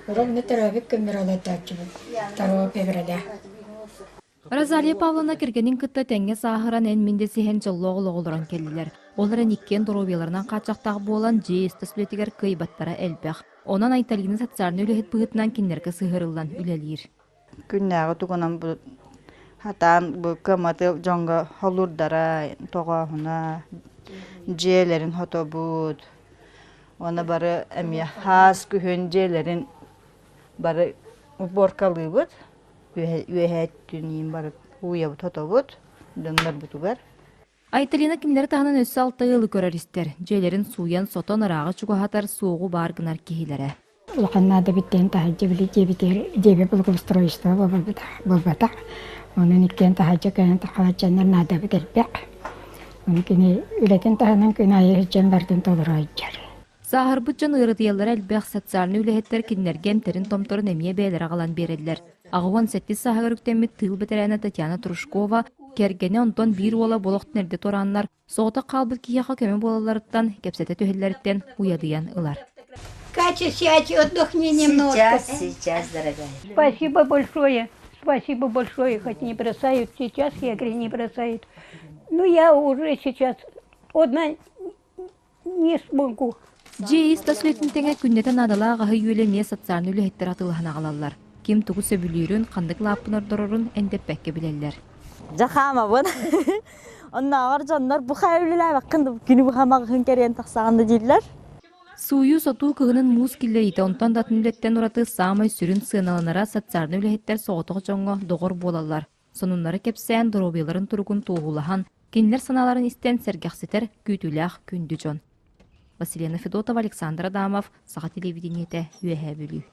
Ровно төрөөбүт күммэр олордооччубут 2 февраля. Розалия Павловна кэргэнин кытта тэҥҥэ сааһыран эн-мин дэсиһэн дьоллоох олоҕу олорон кэллилэр. Ол эрэн иккиэн доруобуйаларынан хааччахтаах буолан, дьиэ ис-тас үлэтигэр кыайбаттара элбэх. Онон Айталина социальнай үлэһит быһыытынан кинилэргэ сыһыарыллан үлэлиир. Күннээҕи тугунан бу хатаан бу кыамматы дьоҥҥо холуурдара, тоҕооһуна, дьиэлэрин хотобут. Уонна бары эмиэ хаас күһүн дьиэлэрин бары уборкалыыбыт. Үөһээ өттүнүүн бары ууйабыт, хотобут дьоннорбутугар. Айталина кинилэри таһынан өссө алта ыалы көрөр-истэр, дьиэлэрин сууйан-сотон ырааҕы чугаһатар, суоҕу баар гынар киһилэрэ. Улахан наада бүттэн таһырдьа били дьиэбитигэр дьиэбэ благоустройство буолбатах. Онон иккиэн таһырдьа кэлэн тахалаччаннар наадабыт элбэх. Ону кини үлэтин таһынан күн аайы сылдьан бардын толоро сылдьар. Сааһырбыт дьон ыарытыйаллара элбэх, социальнай үлэһиттэр кинилэргэ эмтэрин-томторун эмиэ бэйэлэрэ аҕалан биэрэллэр. 87 сааһыгар үктэммит тыыл бэтэрээнэ Татьяна Трушкова кэргэнэ онтон биир уола болохтун эрдэ туорааннар, соҕотох хаалбыт киһиэхэ көмө буолалларыттан, кэпсэтэ түһэллэриттэн уйадыйан ылар. Катя, сядь, отдохни немножко. Сейчас, сейчас, дорогая. Спасибо большое. Спасибо большое, хоть не бросают сейчас, я говорю, не бросают. Ну, я уже сейчас одна не смогу. Дьиэ ис-тас үлэтин тэҥэ күннэтэ наадалаах аһы-үөлү эмиэ социальнай үлэһиттэр атыылаһан аҕалаллар. Ким тугу сөбүлүүрүн, ханнык лааппын ордорорун эндэппэккэ билэллэр. Дьэ хаамабын. Оннооҕор дьоннор бу хайа үлэлээбэккин да күнү быһа маҕаһыын кэрийэн тахсаҕын да дииллэр. Сууйуу-сотуу кыһынын муус киллэриитэ онтон да атын үлэттэн ураты саамай сүрүн сыаналанара социальнай үлэһиттэр соҕотох дьоҥҥо доҕор буолаллар. Сонуннары кэпсээн, доруобуйаларын туругун туоһулаһан, кинилэр санааларын истэн сэргэхситэр күүтүүлээх күндү дьон. Василена Федотова, Александр Адамов, Саха телевидениетэ, Үөһээ Бүлүү.